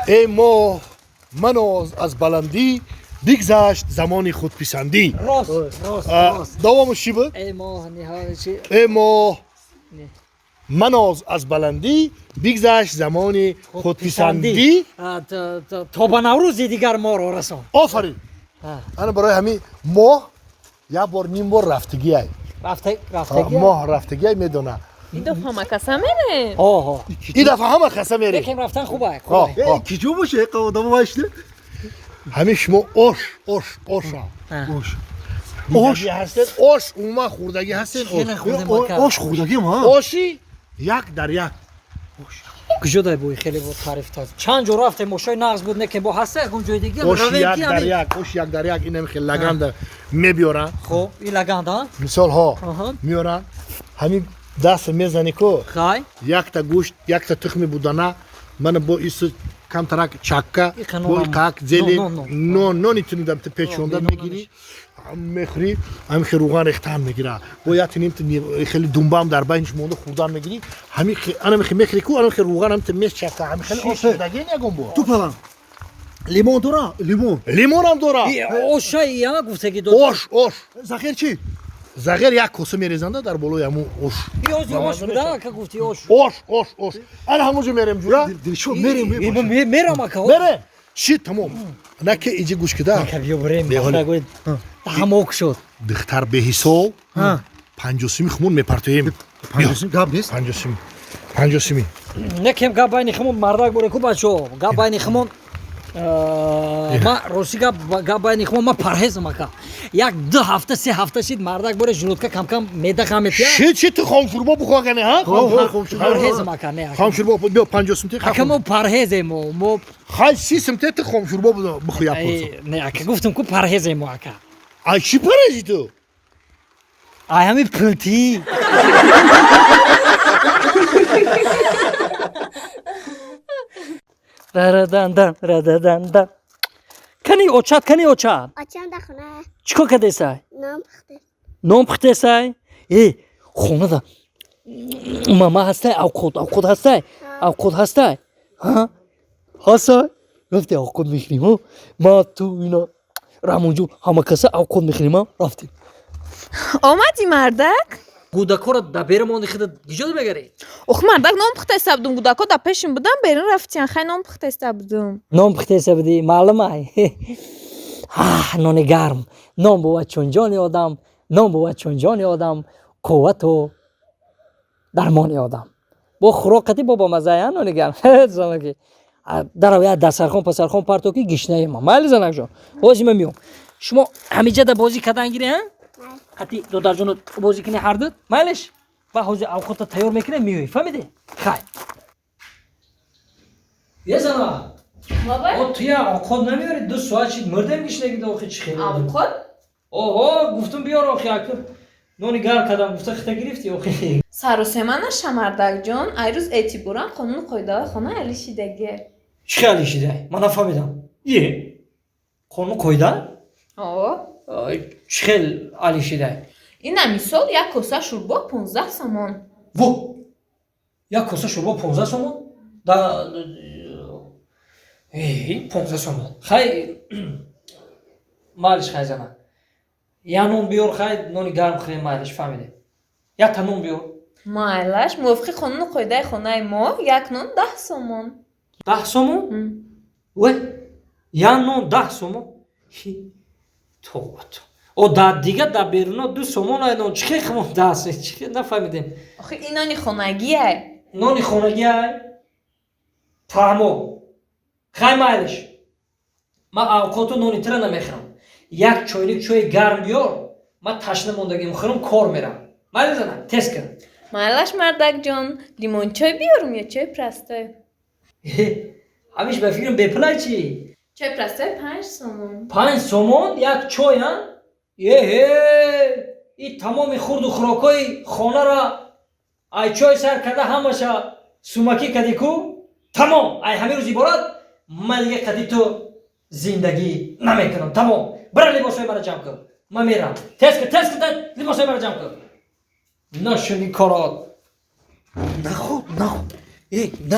Эй моҳ, маноз аз баландӣ, бигзашт замони худписандӣ. Рост, рост, рост. Давомаш чӣ буд? Эй моҳ, ниҳоят чи? Эй моҳ, Не. маноз аз баландӣ, бигзашт замони худписандӣ. То ба Наврӯзи дигар моро расон. Офарин. Ана барои ҳамин моҳ як бор, ним бор рафтагиай. Рафта, рафтагӣ. Моҳ рафтагиай, медона. Ин дафъа ҳама каса мерем. Ҳо. Ин дафъа ҳама каса мерем. Лекин рафтан хубай. Ҳо. Хубай. Киҷо боше одама вайште? Ҳамин шумо ош, ош, оша. Ош. Ош ҳастед, ош умуман хӯрдагӣ ҳастед? Хеле хӯрдем, ака. Ош хӯрдагим, ҳа. Оши як дар як. Куҷо дай бой, хеле бо таъриф та. Чанд ҷо рафтем, ошои нағз буд, не ки бо ҳаста ягон ҷои дига Ош равем як ки дар як, ош як дар як, инам хеле лаганда мебиёранд. Хуб, ин лаганда? Мисол, ҳо. Аҳа. Меёранд, ҳамин даст мезанӣ ку. Хай. Якта гӯшт, якта тухми будана, мана бо ису камтарак чакка, Иқа бо нонам. иқак зели. Нон, нон. Нон, нони тунидам ту печонда О, нон. мегирӣ, мехӯрӣ, ҳамин хел руған рехтаам мегира, бо як ним хеле думбаам дар байниш монда, хӯрдан мегирӣ. Ҳамин анам хел мехӯрӣ ку, анам хел руған ҳам ту мечакка, ҳамин хел ош хӯрдагӣ ягон бор? Ту палан. Лимон дора? Лимон. Лимонам дора. Ошаи яма гуфтаги дод. Ош, ош. Захир чӣ? Зағир як коса мерезанда дар болои ҳамун ош. И ози ош буда, ака, гуфти ош. Ош, ош, ош. Ана ҳамонҷо мерем, ҷура. Дилшод, мерем. Мерам, ака. Мерем, ши, тамом, на ки иҷи гӯш кида. Ака, биё бурем. Беҳоле. Гӯед, ҳамок шуд. Духтар беҳисоб, 50 сими хумон мепартоем. 50 сим гап нест. 50 сими, 50 сими. Не кем гап байни химон, мардак боре ку, бачо, гап байни химон, ма рости гап, гап байни химон, ма парҳезам, ака. Як ду ҳафта, се ҳафта шид, мардак боре, желудка камкам меъда хам метия. Ши, чи ту хомшурбо бухоҳ, ҳа? Парҳезам, ака, не, ака. Хомшурбо биё, 50 сим те. Ака, мо парҳезем, мо. Хай, 30 сим те, ту хомшурбо бихӯ як порса. Не, ака, гуфтам ку, парҳезем мо, ака. Ай чӣ парҳези ту? Ай ҳами пултӣ. Рарадандан, рададандан. Кани очат, кани очат? Очам дар хона. Чӣ кор кардесай? Нон пухте. Нон пухтесай? Э, хонада мама ҳастай, авқот, авқот ҳастай, авқот ҳастай, ҳа, ҳастай. Рафти, авқот мехӯрем, ҳо, ма, ту, ина, Раҳмонҷон, ҳама каса авқот мехӯрем, ҳа, рафтем. Омадӣ, мардак? Гудакора да берун монди, хида гиҷода мегарӣ? Ох, мардак, нон пухтаиста будум, гудако да пешим будам, берун рафтиян. Хай, нон пухтаиста будум. Нон пухтеса будӣ, маълумай. Нони гарм, нон бувад чун ҷони одам, нон бувад чун ҷони одам, қуввату дармони одам. Бо хӯроқати, бо бамазая нони гарм. Занаки, дарав, як дастархон пасархон парто ки гишнаема. Майли, занакҷон, ҳозир ма миём. Шумо ҳамиҷада бозӣ кардан гире, ҳа, қати додарҷоно бозӣ кунӣ ҳардут, майлиш? Ба ҳозир авқота тайёр мекунем, миёӣ, фаҳмидӣ? Хай, е, зана. О, туя авқот намеёри? 2 соат шид, мурдем гишнагида, охи, чӣ хеле. Авқот? Оҳо, гуфтум биёр, охи, ака, нони гарм кардам, гуфта хита гирифтӣ, охи. Саросема наша, мардакҷон, ай рӯз эътиборан қонуну қоидаҳои хона алишидаге. Чӣ хел алишидай? Ман нафаҳмидам. Е, қонуну қоида? О. Чӣ хел алишидай? Ина, мисол, як коса шӯрбо 15 сомон. Во, як коса шӯрбо 15 сомон? Да, 15 сомон. Хай, майлиш, хай, зана, я нон биёр, хай, нони гарм хӯрем, майлиш, фаҳмидем, якта нон биёр. Майлаш, мувофиқи қонуну қоидаи хонаи мо як нон 10 сомон. 10 сомон? Ве, як нон 10 сомон? Тоба, то о, да дига да беруно 2 сомон ай нон. Чӣ хел химон даҳ? Чӣ хел, нафаҳмидем. Охи, ин нони хонагиай. Нони хонагиай, фаҳмо. Хай, майлиш, ман авқоту нони тира намехӯрам. Як чойник чои гарм биёр, ман ташна мондагим, хӯрам, кор мерам. Майли, зана, тез кун. Майлаш, мардакҷон, лимончой биёрум ё чои простой? Ҳамиш ба фикрам бепулай чӣ? Чои простой 5 сомон. 5 сомон як чой, а? Еҳе, и тамоми хурду хӯрокҳои хонара, ай чой сар карда, ҳамаша сумакӣ кардӣ ку. Тамом, ай ҳамин рӯз иборат ман дига қади ту зиндагӣ намекунам. Тамом, бира, либосҳои мара ҷамъ кун, ман мерам. Тез кун, тез кун, либосҳои мара ҷамъ кун. Нашуни корот. Наход, наход, э, на.